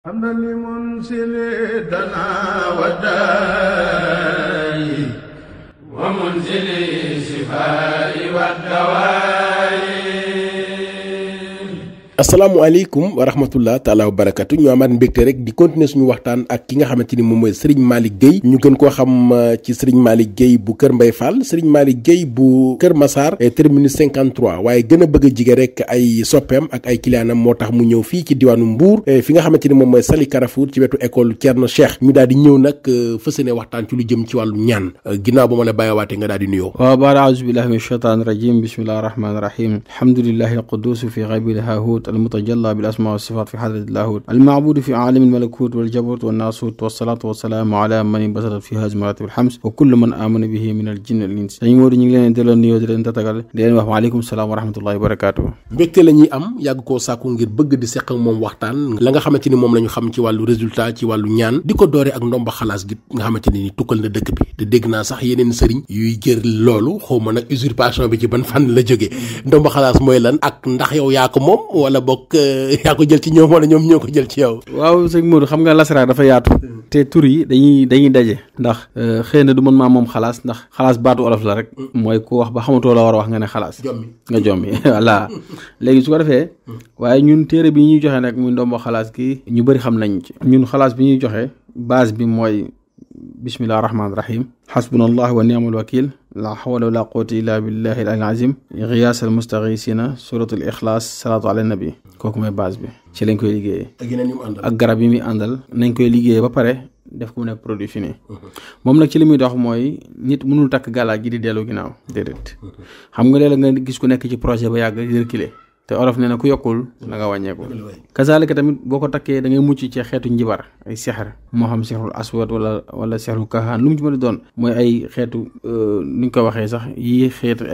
حمدا لمنزل دنا وداي ومنزل الشفاء والدواء. asalaamaaleykum wa rahmatullah taala wa barakatu ñu amaat mbégte rek di continuer suñu waxtaan ak ki nga xamante ni moom mooy Serigne Malick Gueye ñu gën koo xam ci Serigne Malick Gueye bu Kër Mbaye Fall Serigne Malick Gueye bu Kër Massar terminus 53 waaye gën a bëgg a jige rek ay soppeem ak ay clientam moo tax mu ñëw fii ci diwaanu Mbour fi nga xamante ni moom mooy Sali Carrefour ci wetu école Thierno Cheikh ñu daal di ñëw nag fësane waxtaan ci lu jëm ci wàllu ñaan ginnaaw ba ma la bàyyiwaatee nga daal di nuyoo. waaw baara auzu billahi min shaytaani rajim bismillahi rahmaani rahim alhamdulillahi alquddus fi ghaybil haahut المتجلى بالأسماء والصفات في حضرة اللاهوت المعبود في عالم الملكوت والجبروت والناسوت والصلاة والسلام على من انبسطت في هذه مراتب الحمس وكل من آمن به من الجن والإنس dañu moo di ñu ngi leen delloo nuyoo di leen tatagal di leen wax waaleykum salaam wa rahmatullahi wa barakaatu. mbégte la ñuy am yàgg koo sàkku ngir bëgg di seq ak moom waxtaan la nga xamante ni moom la ñu xam ci wàllu résultat ci wàllu ñaan di ko doore ak ndomba xalaas gi nga xamante ni tukkal na dëkk bi te dégg naa sax yeneen sëriñ yuy jër loolu xawma nag usurpation bi ci ban fan la jógee ndomba xalaas mooy lan ak ndax yow yaa ko moom wala bokk yaa ko jël ci ñoom wala ñoom ñoo ko jël ci yow. waaw sëñ Modou xam nga lasaraar dafa yaatu te tur yi dañuy daje ndax xëy na du mën maa moom xalaas ndax xalaas baatu olof la rek mooy ku wax ba xamatoo la war a wax nga ne xalaas nga jommi voilà léegi su ko defee waaye ñun téere bi ñuy joxe nag muy ndombo xalaas gi ñu bëri xam nañ ci ñun xalaas bi ñuy joxe base bi mooy bismillahi rahmaani rahim xasbunallah wa ni'mal wakil la hawla wala quwwata illa billahi al azim ghiyaas al mustaghisina suratul ikhlas salatu ala nabi kooku mooy base bi ci lañ koy liggéeyee ak garab yi muy àndal nañ koy liggéeyee ba pare def ko mu nekk produit fini moom nag ci li muy dox mooy nit mënul takk gàllaaj gi di dellu ginnaaw déedéet xam nga léeg-léeg nga gis ku nekk ci projet ba yàgg di reculer te olof nee na ku yokkul da nga wàññeeku kazaalika tamit boo ko takkee da ngay mucc ci xeetu njibar ay sexar moo xam sexrul aswad wala sexrul kahaan lu mu ci mën a doon mooy ay xeetu ni ñu ko waxee sax yi xeetu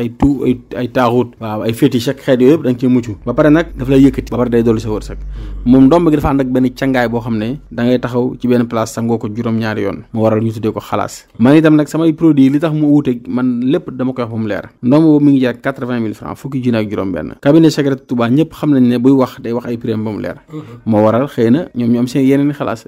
ay taaxut waaw ay fétiche ak xeet yooyu yëpp da nga ciy mucc ba pare nag daf lay yëkkati ba pare day dolli sa wërsëg moom ndomb gi dafa ànd ak benn cangaay boo xam ne da ngay taxaw ci benn place sangoo ko juróom-ñaari yoon mu waral ñu tuddee ko xalaas man itam nag samay produit li tax mu wuute man lépp dama koy wax ba mu leer ndomb boobu mi ngi jar 80 000 francs fukki junni ak juróom benn cabinet secret Touba ñëpp xam nañ ne buy wax day wax ay prix ba mu leer moo waral xëy na ñoom ñu am seen yeneen xalaas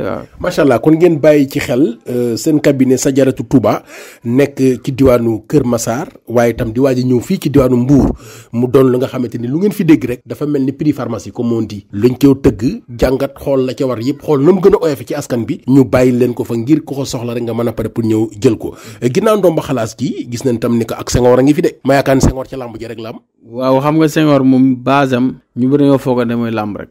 waaw macha allah kon ngeen bàyyi ci xel seen cabinet Sadiaratou Touba nekk ci diwaanu Kër Massar waaye itam di waaj a ñëw fii ci diwaanu Mbour mu doon lu nga xamante ni lu ngeen fi dégg rek dafa mel ni prix pharmacie comme on dit luñ ko tëgg jàngat xool la ca war yëpp xool na mu gën a oyofe ci askan bi ñu bàyyi leen ko fa ngir ko ko soxla rek nga mën a pare pour ñëw jël ko ginnaaw ndomba xalaas gi gis nañ tam ni ko ak Senghor a ngi fi de ma yaakaar ni Senghor ca làmb ji rek la am waaw xam nga Senghor moom basam ñu bëri ñoo foog a ne mooy làmb rek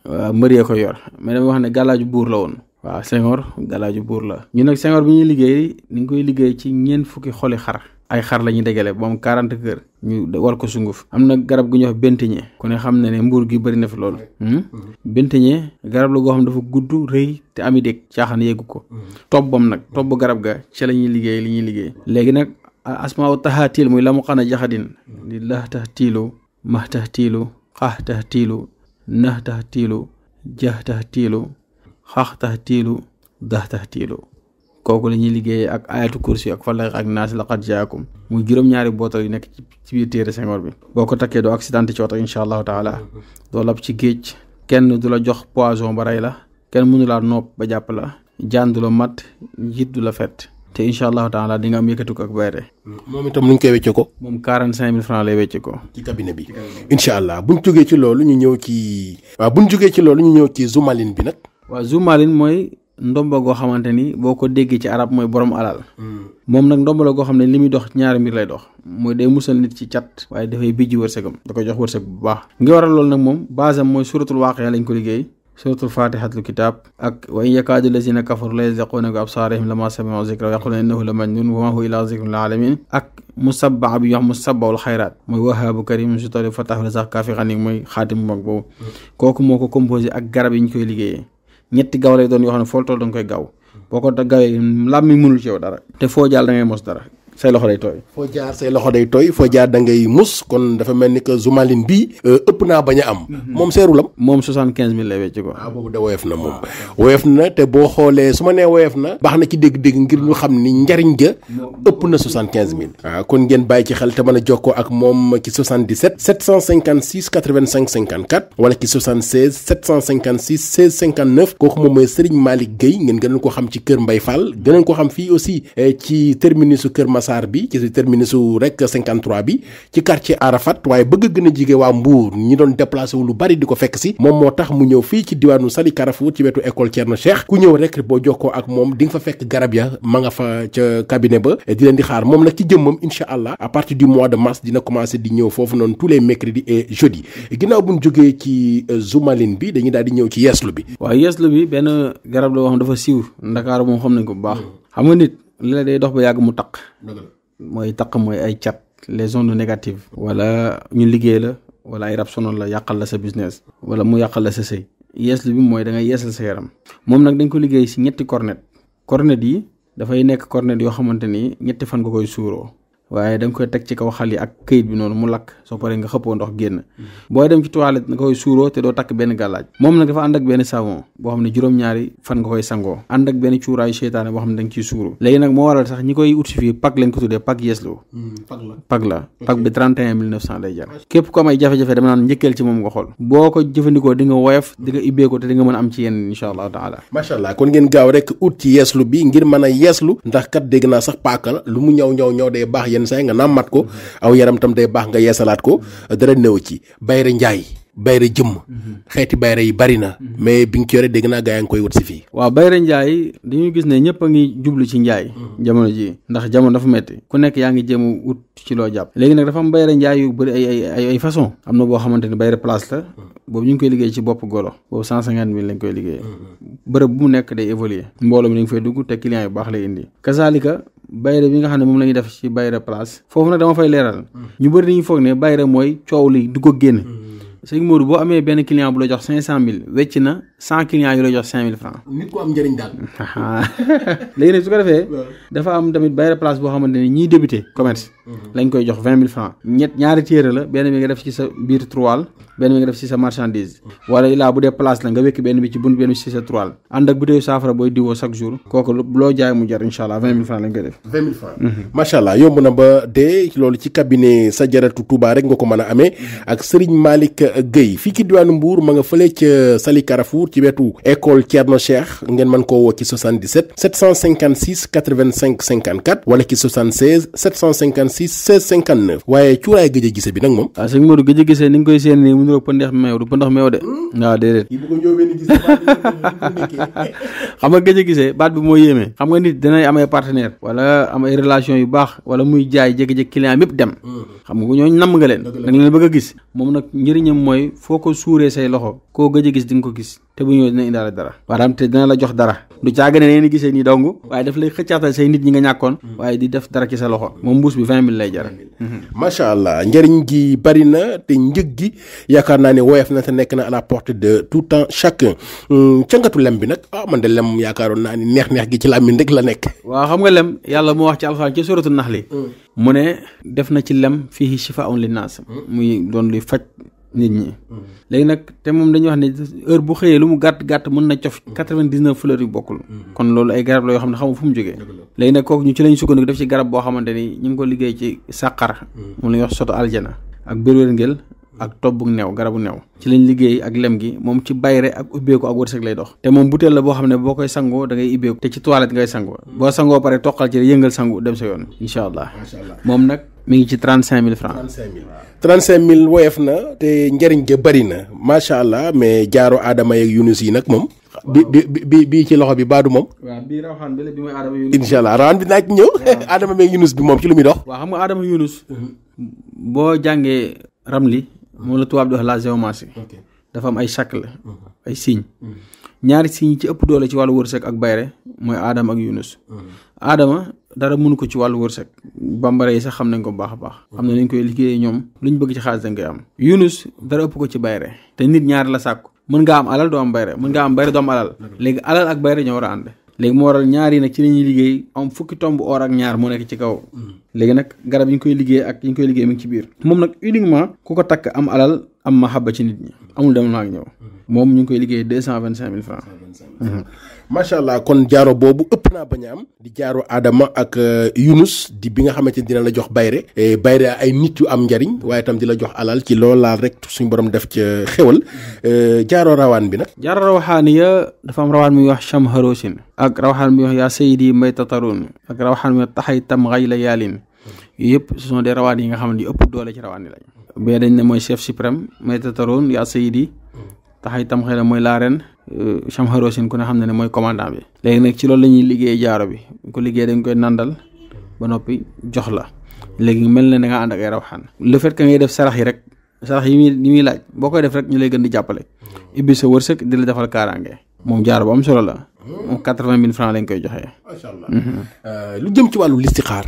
waaw mbër yee ko yor mais dama wax ne gàllaaju buur la woon waaw Senghor gàllaaju buur la ñu nag Senghor bi ñuy liggéey ni ngi koy liggéey ci ñeent fukki xoli xar ay xar la ñuy dégale ba mu 40 kër ñu war ko sunguf am na garab gu ñuy wax benteñe ku ne xam ne ne mbuur gi bëri na fi loolu benteñe garab la goo xam dafa gudd rëy te ami dég caaxaan yeggu ko tobbam nag tobb garab ga ci la ñuy liggéey li ñuy liggéey léegi nag asmaa u taxaatiil muy la mu xana jaxadin di la tax tiilu max tax tiilu xaax tax tiilu nax tax tiilu jax tax tiilu xaax tax tiilu dax tax tiilu kooku la ñuy liggéeyee ak ayatu kursi ak falax ak naas laqad jaakum muy juróom-ñaari bootal yu nekk ci biir téere Senghor bi boo ko takkee doo accidenté ci oto insha allahu taala doo lab ci géej kenn du la jox poison ba rey la kenn mënu laa nopp ba jàpp la jaan du la mat njiit du la fet te incha allahu taala di nga am yëkkati ko ak bayre moom itam nu ñu koy wecce ko moom 45 000 francs lay wecce ko ci cabinet bi incha allah buñ jógee ci loolu ñu ñëw ci Zoumaline bi nag waaw Zoumaline mooy ndomba goo xamante ni boo ko déggee ci arab mooy borom alal moom nag ndomba la goo xam ne li muy dox ñaari mbir lay dox mooy day musal nit ci cat waaye dafay bijji wërsëgam da koy jox wërsëg bu baax ngi waral loolu nag moom base am mooy suratul waaqiya lañ ko liggéey suratul fatihatul kitab ak wa in yakaadu lazina kafaru la yazliquuna bi absaarihim lamma sami'u zikra wa yaquluna innahu la majnun wa ma huwa illa zikrun lil alamin ak musabbaa bi yox musabbaul xayraat mooy wahaabu karim sutali fatahu la sax kaafi xanik mooy xaatim bu mag boobu kooku moo ko composé ak garab yi ñu koy liggéeyee ñetti gaw lay doon yoo xam ne foo toll da nga koy gaw boo ko gawee làmmi mënul ci yow dara te foo jàll da ngay mos dara say loxo day tooy. foo jaar say loxo day tooy foo jaar da ngay mus kon dafa mel ni que Zoumalin bi ëpp naa bañ a am. moom seerulam. moom 75 000 lay wecc ko. waaw boobu de woyof na moom. woyof na te boo xoolee su ma nee woyof na. baax na ci dégg-dégg ngir ñu xam ni njariñ ga ëpp na 75 000. waaw kon ngeen bàyyi ci xel te mën a jokkoo ak moom ci 77 756 85 54 wala ci 76 756 16 59 kooku moom mooy Serigne Malick Gueye ngeen gën ko xam ci Kër Mbaye Fall gën ko xam fii aussi ci terminusu Kër Massar bi ci terminusu rek 53 bi ci quartier Arafat waaye bëgg gën a jige waa Mbour ñi doon déplacé wu lu bari di ko fekk si moom moo tax mu ñëw fii ci diwaanu Saly Carrefour ci wetu école Thierno Cheikh ku ñëw rek boo jokkoo ak moom di nga fa fekk garab ya ma nga fa ca cabinet ba di leen di xaar moom nag ci jëmmam incha allah à partir du mois de mars dina commencé di ñëw foofu noonu tous les mercredis et jeudi ginnaaw bu ñu jógee ci Zoumalin bi dañuy daal di ñëw ci yeeslu bi. waaw yeeslu bi benn garab la wax dafa siiw Ndakaaru moom xam nañ ko bu baax. xam nga nit li day dox ba yàgg mu taq. mooy taq mooy ay cat les ondes négatives. wala ñu liggéey la wala ay rab sonal la yàqal la sa business. wala mu yàqal la sa sëy. yeeslu bi mooy da ngay yeesal sa yaram. moom nag dañ ko liggéey si ñetti cornet yi dafay nekk cornet yoo xamante ni ñetti fan nga koy suuroo. waaye da nga koy teg ci kaw xal yi ak këyit bi noonu mu lakk soo paree nga xëppoo ndox génn booy dem ci toilette nga koy suuroo te doo takk benn gàllaaj moom nag dafa ànd ak benn savon boo xam ne juróom-ñaari fan nga koy sangoo ànd ak benn cuuraayu seytaane boo xam ne da nga ciy suuru léegi nag moo waral sax ñi koy ut si fii pak lañ ko tuddee pak yeeslu pak bi 31 900 lay jar képp ko am ay jafe-jafe dama naan njëkkeel ci moom nga xool boo ko jëfandikoo di nga woyof di nga ibbeeko te di nga mën a am ci yenn insha allahu taala macha allah kon ngeen gaaw rek ut ci yeeslu bi ngir mën a yeeslu ndax kat dégg naa sax paaka la lu mu ñaw day baax yenn saa nga nàmmat ko aw yaram tam day baax nga yeesalaat ko dara néew ci bayre njaay bayre jëmm xeeti bayre yi bari na mais bi nga ci yore dégg naa gaa yaa ngi koy wut si fii waaw bayre njaay dañuy gis ne ñëpp a ngi jublu ci njaay jamono ji ndax jamono dafa metti ku nekk yaa ngi jéem ut ci loo jàpp léegi nag dafa am bayre njaay yu bëri ay façon am na boo xamante ni bayre place la boobu ñu ngi koy liggéey ci bopp golo boobu 150 000 lañ koy liggéeyee bërëb bu mu nekk day évoluer mbooloo mi dañ fay dugg te client yu baax lay indi kasaalika bayre bi nga xam ne moom la ñuy def ci bayre place foofu nag dama fay leeral ñu bëri dañuy foog ne bayre mooy coow li du ko génn sëñ Modou boo amee benn client bu la jox 500 000 wecc na 100 clients yu la jox 5 000 francs nit ko am njëriñ daal léegi nag su ko defee dafa am tamit bayre place boo xamante ni ñiy débuté commerce lañ koy jox 20 000 francs ñaari téere la benn bi nga def ci sa biir tiroir benn bi nga def ci sa marchandise wala ilaa bu dee place la nga wekk benn bi ci bunt benn bi ci sa tiroir ànd ak butéelu saafara booy diwoo chaque jour kooku loo jaay mu jar incha allah 20 000 francs lañ koy def 20 000 francs macha allah yomb na ba dee loolu ci cabinet Sadiaratou Touba rek nga ko mën a amee ak Serigne Malick Gueye fii ci diwaanu Mbour ma nga fële ca Saly Carrefour ci wetu école Thierno Cheikh ngeen mën koo woo ci 77 756 85 54 wala ci 76 756 16 59 waaye cuuraay gëj a gise bi nag moom waaw sëñ Modou gëj a gisee ni nga koy seen nii mu niroog pëndex meew du pëndex meew de waaw déedéet xam nga gëj a gisee baat bi moo yéemee xam nga nit dinay am ay partenaire wala am ay relation yu baax wala muy jaay jékki-jékki client yépp dem xam nga ñooñu namm nga leen da nga leen bëgg a gis moom nag njëriñam mooy foo ko suuree say loxo koo gëj a gis di nga ko gis te bu ñëwee dina indaale dara waaraam te dina la jox dara du caaga ne ni gisee nii dong waaye daf lay xëccaatal say nit ñi nga ñàkkoon waaye di def dara ci sa loxo moom mbuus bi 20 000 lay jar macha allah njëriñ gi bari na te njëg gi yaakaar naa ne woyof na te nekk na à la portée de tout temps chacun cangatu lem bi nag man de lem yaakaaroon naa ni neex gi ci làmmiñ rek la nekk waaw xam nga lem yàlla moo wax ci alxuraan ci suratul naxli mu ne def na ci lem fii shifaa'un linnaas muy doon luy faj nit ñi léegi nag te moom dañuy wax ne heure bu xëyee lu mu gàtt mën na cof 99 fleurs yu bokkul kon loolu ay garab la yoo xam ne xamul fu mu jógee léegi nag kooku ñu ci lañ sukkandiku def ci garab boo xamante ni ñu ngi ko liggéey ci sàqar moom la ñuy wax soto aljana ak bérwéngel ak tobbu neew garabu neew ci lañ liggéey ak lem gi moom ci bayre ak ubbeeku ak wërsëg lay dox te moom butéel la boo xam ne boo koy sangoo da ngay ubbeeku te ci toilette ngay sangoo boo sangoo pare toqal ci yëngal sangu dem sa yoon incha allah moom nag mi ngi ci 35 000 francs 35 000 woyof na te njëriñ ga bëri na macha allah mais jaaro aadama yeeg yunus yi nag moom bi ci loxo bi baadu moom waaw bii rawxaan bi la bi mooy aadama yunus incha allah rawxaan bi naa ci ñëw aadama meeg yunus bi moom ci lu muy dox waaw xam nga aadama yunus boo jàngee ramli moom la tubaab di wax la géomancie dafa am ay chacle ay signe ñaari signes yi ci ëpp doole ci wàllu wërsëg ak bayre mooy aadama ak yunus aadama dara mënu ko ci wàllu wërsëg bambara yi sax xam nañ ko bu baax a baax xam ne nañ koy liggéeyee ñoom lu ñu bëgg ci xaalis dañ koy am yunus dara ëpp ko ci bayre te nit ñaari la sàkku mën ngaa am alal doo am bayre mën ngaa am bayre doo am alal léegi alal ak bayre ñoo war a ànd léegi moo waral ñaar yi nag ci la ñuy liggéey am fukki tomb or ak ñaar moo nekk ci kaw léegi nag garab yi ñu koy liggéey ak yi ñu koy liggéey mi ngi ci biir moom nag uniquement ku ko takk am alal am mahabba ci nit ñi amul dem naa ak ñëw moom ñu ngi koy liggéey 225 000 francs. macha allah kon jaaro boobu ëpp naa bañ a am di jaaro Adama ak Yunus di bi nga xamante ni dina la jox bayre ay nit yu am njariñ waaye itam di la jox alal ci loolu laal rek suñu borom def ca xéwal jaaro rawaan bi nag. jaaro rawaxaan ya dafa am rawaan muy wax Cham Harosin ak rawaxaan muy wax yaa Seydi Mbay Tatarun ak rawaxaan muy wax taxay tam xay la yaalin yooyu yëpp ce sont des rawaan yi nga xam ne yu ëpp doole ci rawaan yi lañ. bee dañ ne mooy chef suprême Mbay Tatarun yaa Seydi taxay tam xëy la mooy la reine Cham Harosin ku ne xam ne mooy commandant bi. léegi nag ci loolu la ñuy liggéey jaaro bi ko liggéey dañ koy nandal ba noppi jox la léegi mel na da nga ànd ak ay rawxaan le fait que ngay def sarax yi rek sarax yi muy laaj boo koy def rek ñu lay gën di jàppale ibbi sa wërsëg di la defal kaaraange moom jaaro bu am solo la moom 80 000 francs lañ koy joxee. macha allah lu jëm ci wàllu listixaar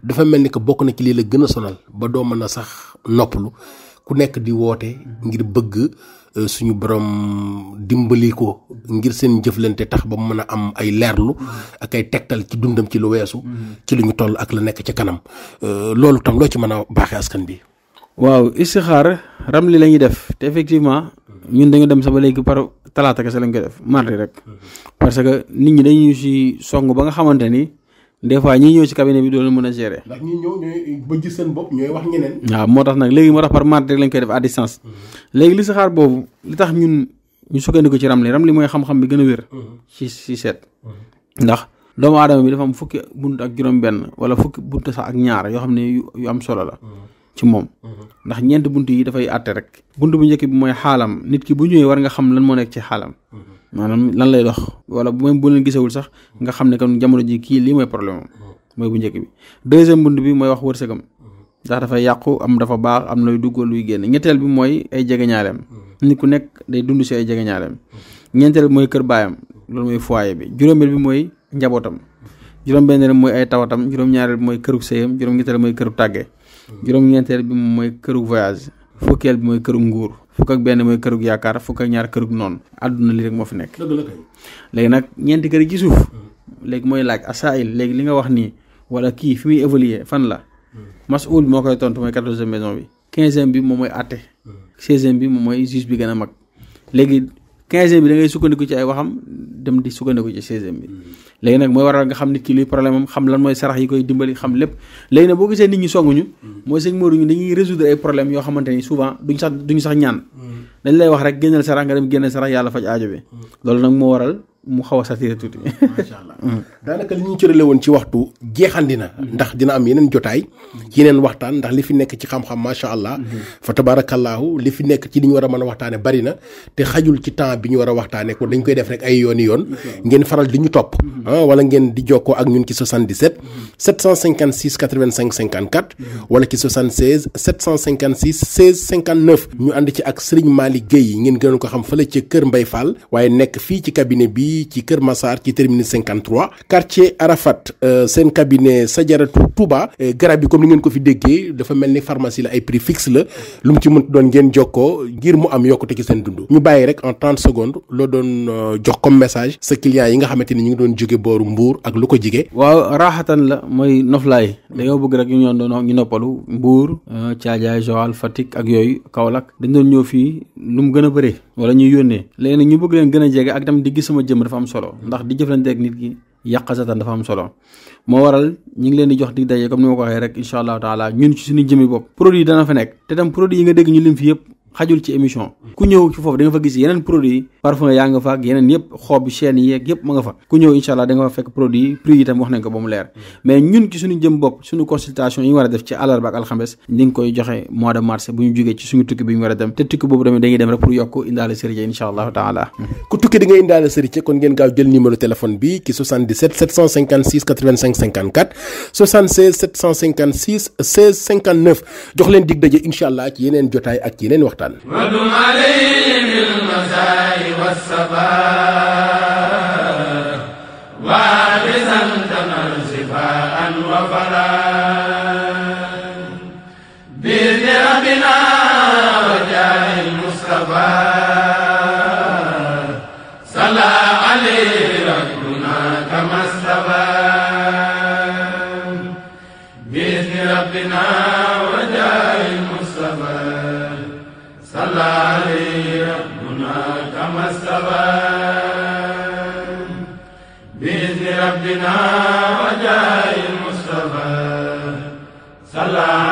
dafa mel ni que bokk na ci lii la gën a sonal ba doo mën a sax noppalu ku nekk di woote ngir bëgg suñu borom dimbali ko ngir seen jëflante tax ba mu mën a am ay leerlu ak ay tegtal ci dundam ci lu weesu ci lu ñu toll ak la nekk ci kanam loolu tam loo ci mën a baaxee askan bi. waaw istixaar ramli la ñuy def te effectivement ñun dañu dem sax ba léegi par talaata kese lañ koy def mardi rek parce que nit ñi dañuy si song ba nga xamante ni des fois ñi ñëw ci cabinet bi doo leen mën a gérer. ndax ñi ñëw ñooy ba gis seen bopp ñooy wax ñeneen. waaw moo tax nag léegi moo tax par mardi rek lañ koy def à distance léegi li saxaar boobu li tax ñun ñu sukkandiku ci ramli mooy xam-xam bi gën a wér. ci seet. ndax doomu aadama bi dafa am fukki bunt ak juróom-benn wala fukki bunt sax ak ñaar yoo xam ne yu am solo la. ci moom ndax ñeenti bunt yi dafay àtte rek. bunt bu njëkk bi mooy xaalam nit ki bu ñëwee war nga xam lan moo nekk ci xaalam. maanaam lan lay dox wala même bu leen gisewul sax nga xam ne kon jamono ji kii lii mooy problème am mooy bu njëkk bi. deuxième bunt bi mooy wax wërsëgam ndax dafay yàqu am dafa baax am luy dugg luy génn. ñetteel bi mooy ay jegeñaaleem nit ku nekk day dund si ay jegeñaaleem. ñeenteel bi mooy kër baayam loolu mooy foyer bi. juróomeel bi mooy njabootam. juróom-benneel bi mooy ay tawatam. juróom-ñaareel bi mooy kërug sëyam. juróom-ñetteel bi mooy kërug tàggee. juróom-ñeenteel bi mooy kërug voyage. fukkeel bi mooy kërug nguur. fukk ak benn mooy kërug yaakaar fukk ak ñaar kërug noonu àdduna li rek moo fi nekk. léegi nag ñeenti kër yi ci suuf léegi mooy laaj asail léegi li nga wax nii wala kii fi muy évoluer fan la masul moo koy tontu mooy 14e maison bi. 15e bi moom mooy àtte 16e bi moom mooy juge bi gën a mag léegi 15e bi da ngay sukkandiku ci ay waxam dem di sukkandiku ci 16e bi. léegi nag mooy waral nga xam nit ki luy problème am xam lan mooy sarax yi koy dimbali xam lépp léegi nag boo gisee nit ñi songuñu mooy sëñ Modou ñu dañuy résoudre ay problèmes yoo xamante ni souvent duñ sax ñaan dañ lay wax rek génneel sarax nga dem génne sarax yàlla faj aajo bi loolu nag moo waral mu xaw a saturé tuuti. macha allah daanaka li ñu cërale woon ci waxtu jeexandi na ndax dina am yeneen jotaay yeneen waxtaan ndax li fi nekk ci xam-xam macha allah fa tabaarakallaahu li fi nekk ci li ñu war a mën a waxtaane bari na te xajul ci temps bi ñu war a waxtaane ko dañ koy def rek ay yooni yoon ngeen faral di ñu topp wala ngeen di jokkoo ak ñun ci 77 756 85 54 wala ci 76 756 16 59 ñu ànd ci ak Serigne Malick Gueye ngeen gën ko xam fële ci Kër Mbay Fall waaye nekk fii ci cabinet bi ci Kër Massar ci terminus 53 quartier Arafat seen cabinet Sajaratu Touba garab yi comme ni ngeen ko fi déggee dafa mel ni pharmacie la ay prix fixe la lu mu ci mën doon ngeen jokkoo ngir mu am yokkute ci seen dund ñu bàyyi rek en 30 secondes loo doon jox comme message sa client yi nga xamante ni ñu ngi doon jóge booru Mbuur ak lu ko jige. waaw raaxatan la mooy noflaay dañoo bëgg rek ñu doon ñu noppalu Mbuur Caajaay Joal Fatick ak yooyu Kaolack dañ doon ñëw fii lu mu gën a bëree wala ñuy yónnee léegi nag ñu bëgg leen gën a jege ak tam di gis sama jëm dafa am solo ndax di jëflante ak nit ki yàqasatan dafa am solo moo waral ñu ngi leen di jox dig daje comme ni ma ko waxee rek incha allahu taala ñun ci suñu jëmi bopp produit dana fa nekk te tam produit yi nga dégg ñu lim fi yëpp xajul ci émission ku ñëw ci foofu da nga fa gis yeneen produit parfum yaa nga fa ak yeneen yëpp xoob chaîne yi yeeg yëpp ma nga fa ku ñëw incha allah da nga fa fekk produit prix yi tam wax nañ ko ba mu leer mais ñun ci suñu jëm bopp suñu consultation yi ñu war a def ci àllarba ak alxames ñi ngi koy joxe mois de mars bu ñu jógee ci suñu tukki bi ñu war a dem te tukki boobu tamit dañuy dem rek pour yokk indaale sëriñ incha allahu taala ku tukki di nga indaale sëriñ kon ngeen gaaw jël numéro téléphone bi ki 77 756 85 54 76 756 16 59 jox leen dig daje incha allah ci yeneen jotaay ak ci yeneen waxtaan عليه بالمساء والصباح وابزا تنال شفاء وفلاح بإذن ربنا وجاه المصطفى صلى عليه ربنا الصبر بإذن ربنا وجاه المصطفى صلى